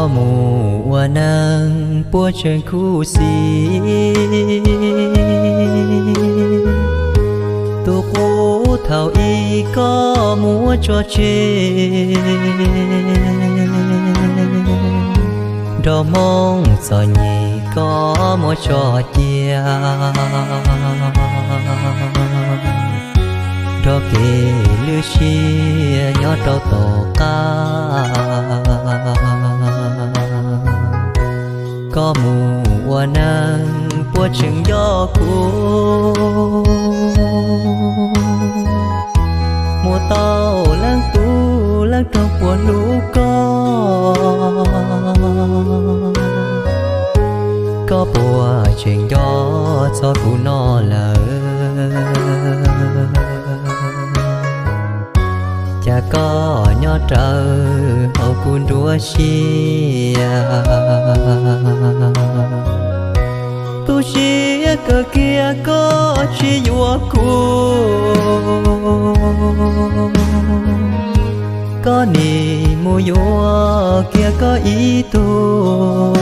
Koj mus ua neej puab tseem khuv xim, tus qub thaum ub koj muab tso tseg, nrog Hmoob txom nyem koj muab tso cia, nrog kev lwj siab nyob rau tom qab. Koj mus ua neej puab tseem nco kuv, mus tau leej tub leej rog puas hlub koj, koj puas tseem nco txog kuv no lawm? Cas koj nyob rawv hauv kuv nruab siab? Tu siab kawg kiag koj tsis yuav kuv, koj nim mus yuav kiag koj ib tug,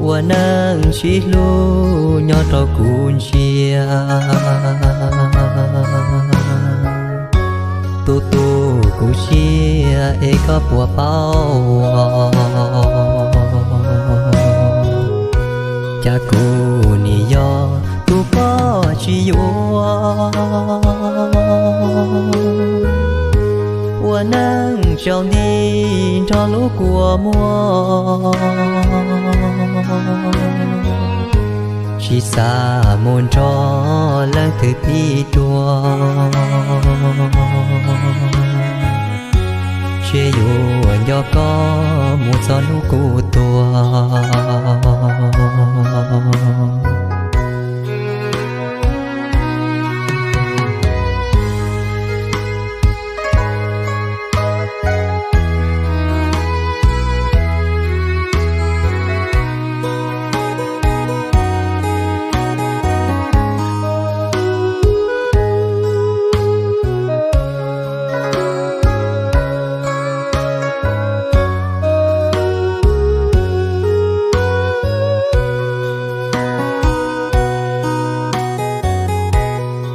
ua neej sib hlub nyob rau kuv ntsia. Tus tu kuv siab es koj puas paub, cas kuv nim yog tus koj tsis yuav, ua neej tsaus nti nrog lub kua muag, tsis xav mus nrog leej twg pib dua, ntshe yuav nco koj mus txog hnub kuv tuag.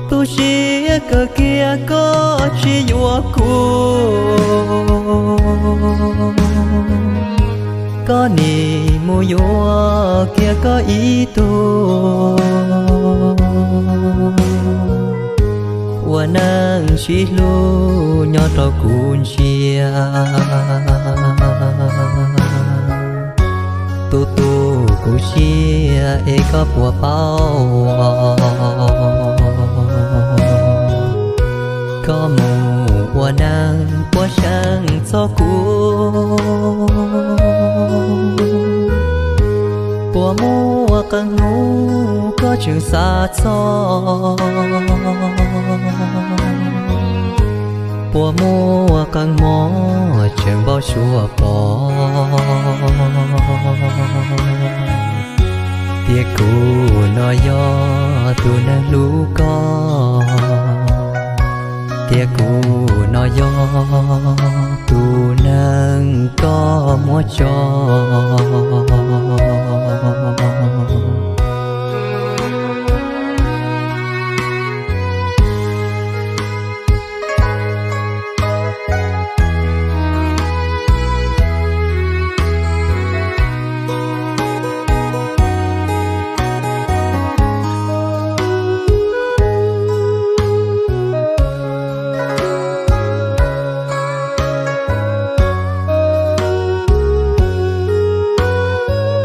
Tu siab kawg kiag koj tsis yuav kuv, koj nim mus yuav kiag koj ib tug, ua neej sib hlub nyob rau kuv ntsia. Tus tu kuv siab es koj puas paub, koj mus ua neej puab seev txog kuv, puas muaj qee hnub koj tseem xav txog, puas muaj qee hmo tseem npau suav pom, tias kuv no yog tus neeg hlub koj, tias kuv no yog tus neeg koj muab tso.